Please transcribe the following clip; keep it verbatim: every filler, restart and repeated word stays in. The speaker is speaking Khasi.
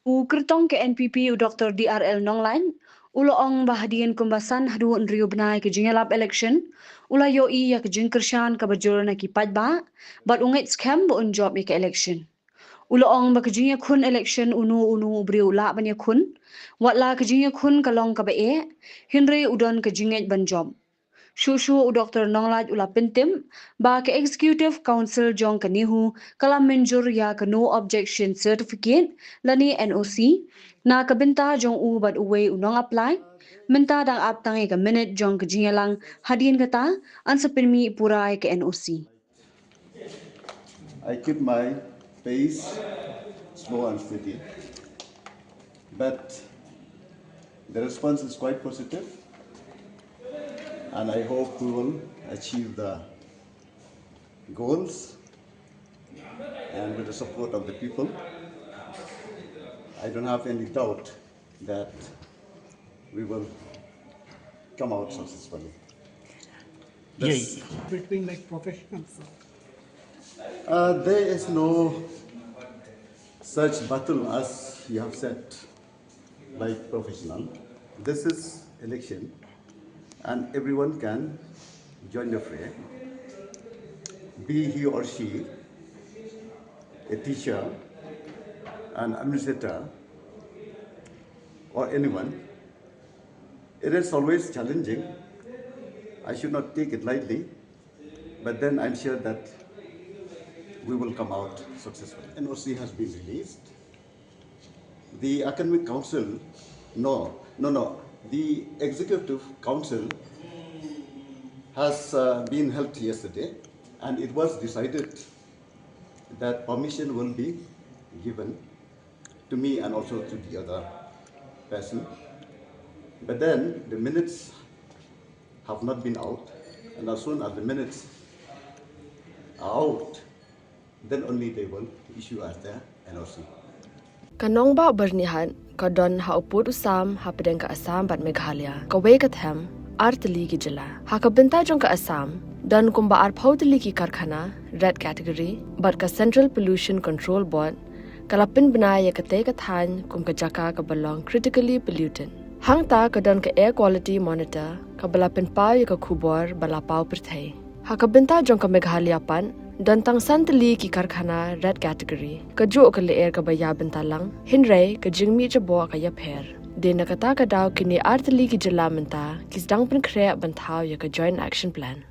U kyrtong ka N P P u Doctor D R L Nonglait u la ong ba hadien kumba san haduh hynriew bnai ka jingïalap election u la ïohi ïa ka jingkyrshan kaba jur na ki paidbah bad u ngeit skhem ba un jop ïa ka election. U la ong ba ka jingïakhun election uno uno u briew u lah ban ïakhun, wat la ka jingïakhun ka long kaba eh, hynrei u don ka jingngeit ban jop. Shuh shuh u Doctor Nonglait u la pyntip ba ka Executive Council jong ka NEHU ka la mynjur ïa ka No Objection Certificate lane N O C na ka bynta jong u bad uwei u nong apply. Mynta dang ap tang ïa ka minit jong ka jingïalang, hadien kata yn sa pynmih pura ïa ka N O C. I keep my pace slow and steady, but the response is quite positive, and I hope we will achieve the goals, and with the support of the people, I don't have any doubt that we will come out successfully. This Between, like, professionals. Uh, there is no such battle as you have said, like professional. This is election, and everyone can join the fray, be he or she a teacher, an administrator, or anyone. It is always challenging. I should not take it lightly, but then I'm sure that we will come out successful. N O C has been released. The Academic Council, no, no, no. The Executive Council has uh, been held yesterday, and it was decided that permission will be given to me and also to the other person. But then the minutes have not been out, and as soon as the minutes are out, then only they will issue us the N O C. Ka nongbah Byrnihat ka don ha u pud u sam hapdeng ka Assam bad Meghalaya. Kawei ka them, ar tylli ki jylla. Ha ka bynta jong ka Assam, don kumba arphew tylli ki karkhana red category bad ka Central Pollution Control Board ka la pynbna ïa katei ka thaiñ kum ka jaka kaba long critically polluted. Hangta ka don ka Air Quality Monitor kaba la pynpaw ïa ka khubor ba la paw pyrthei. Ha ka bynta jong ka Meghalaya pat, don tang san tylli ki karkhana red category. Kajuh ka lyer kaba ïa bynta lang, hynrei ka jingmih jaboh ka ïapher. Dei na kata ka daw kine ar tylli ki jylla mynta ki sdang pynkhreh ban thaw ïa ka Joint Action Plan.